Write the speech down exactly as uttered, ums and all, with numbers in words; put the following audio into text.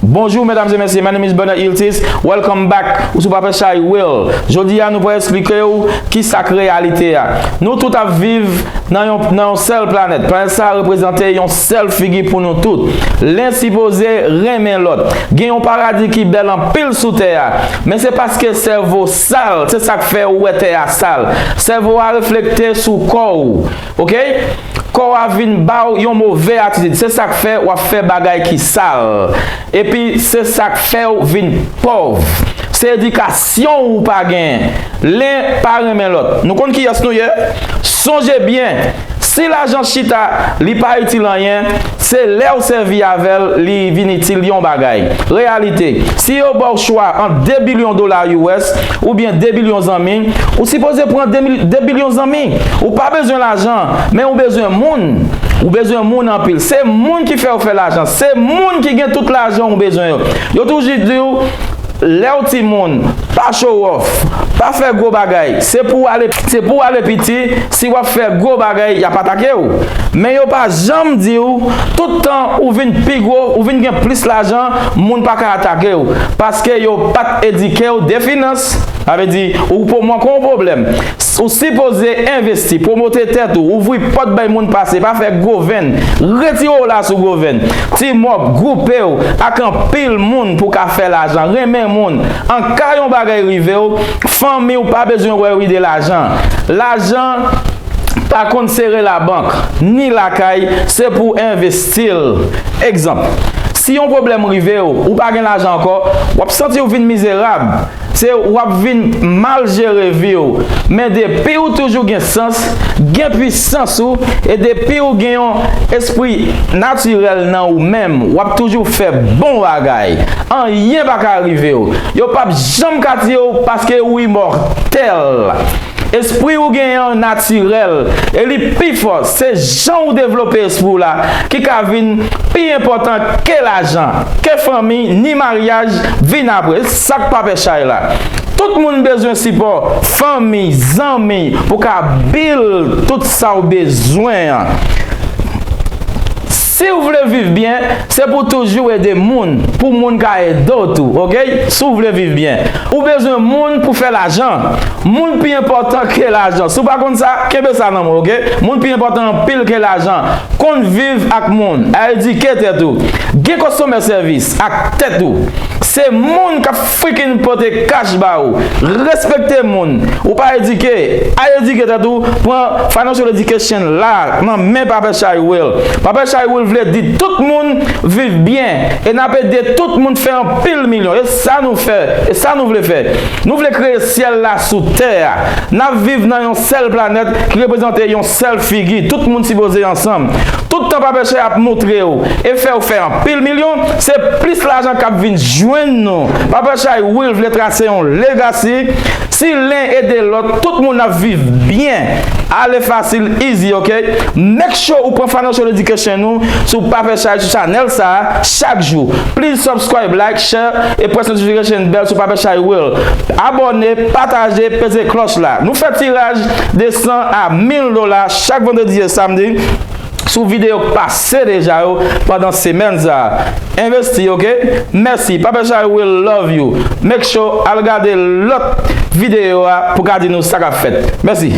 Bonjou medam e mesye, my name is Bernard Iltis. Welcome back. Ou sou Papa Chay Will. Jodi a nou pral esplike w ki sa k reyalite a. Nou tout ap viv nan yon, nan yon sèl planèt. Planèt sa a reprezante yon sèl figi pou nou tout. Len sipoze renmen lòt. Gen yon paradi ki bèl anpil sou tè a. Men se paske sèvo sal, se sa k fè ou wè tè a sal. Sèvo a reflekte sou kò w. Oke? Kò a vin ba w yon move atitid. Se sa k fè w ap fè bagay ki sal. Epi se sa k fè w vin pòv. Se edikasyon ou pa genyen. Len pa renmen lòt. Nou konn kiyès nou ye? Sonje byen, si lajan chita, li pa itil anyen, se lè w sèvi avè l, li vin itil yon bagay. Reyalite, si yo ba w chwa ant de bilyon dola U S oubyen de bilyon zanmi, ou sipoze pran de mil, de bilyon zanmi. Ou pa bezwen lajan, men ou bezwen moun. Ou bezwen moun anpil. Se moun ki fè w fè lajan. Se moun ki gen tout lajan ou bezwen yo. Yo toujou di w, lè w timoun, pa show off, pa fè gwo bagay. Se pou w ale, se pou w ale piti, si w ap fè gwo bagay, y ap atake w. Men yo pa janm di w, tout tan ou vin pi gwo, ou vin gen plis lajan, moun pa ka atake w. Paske yo pa t edike w de finans. Sa vle di, ou pou mwen kon pwoblèm. Ou sipoze envesti, pwomote tèt ou, ouvri pòt bay moun pase, pa fè gwo venn. Retire w la sou gwo venn. Team up, gwoupe w ak anpil moun pou ka fè lajan. Renmen moun. An ka yon bagay rive w, fanmi w pa bezwen wè w ide lajan. Lajan pa konn sere labank, ni lakay, se pou envesti l. Egzanp, si yon pwoblèm rive w, ou pa gen lajan ankò, w ap santi w vin mizerab. Se w ap vin mal jere vi w. Men depi w toujou gen sans, gen pwisans ou, e depi w gen yon espri natirèl nan ou menm, w ap toujou fè bon bagay. Anyen pa ka rive w. Yo p ap janm ka tiye w paske ou imòtèl. Espri ou genyen an natirèl, e li pi fò. Se jan ou devlope espri w la ki ka vin pi enpòtan ke lajan, ke fanmi, ni maryaj vin apre. Sa k Papa Chay la. Tout moun bezwen sipò, fanmi, zanmi, pou ka build tout sa w bezwen an. Si w vle viv byen, se pou toujou ede moun, pou moun ka ede w tou, oke? Si w vle viv byen, ou bezwen moun pou fè lajan. Moun pi enpòtan ke lajan. Si w pa konn sa, kenbe sa nan men w, oke? Moun pi enpòtan anpil ke lajan. Konn viv ak moun. Edike tèt ou. Gen customer service ak tèt ou. Se moun k ap freaking pote kach ba ou. Respekte moun. Ou pa edike. Al edike tèt ou. Pran financial education la nan men Papa Chay Will. Papa Chay Will vle di tout moun viv byen. E n ap ede tout moun fè anpil milyon. E sa nou fè. E sa nou vle fè. Nou vle kreye syèl la sou tè a. N ap viv nan yon sèl planèt ki reprezante yon sèl figi. Tout moun sipoze ansanm. Tout tan Papa Chay ap moutre w e fè w fè anpil milyon, se plis lajan k ap vin jwenn nou. Papa Chay Will vle trase yon legacy. Si len ede lòt, tout moun ap viv byen. Ale fasil, easy, oke? Make sure ou pran financial education ou sou Papa Chay sou channel sa a chak jou. Please subscribe, like, share, e press notification bell sou Papa Chay Will. Abòne, pataje, peze klòch la. Nou fè tiraj de san a mil dola chak vandredi e samdi sou videyo k pase deja yo pandan semèn sa a. Envesti, oke? Mèsi. Papa Chay Will love you. Make sure al gade lòt videyo a pou ka di nou sa k ap fèt. Mèsi.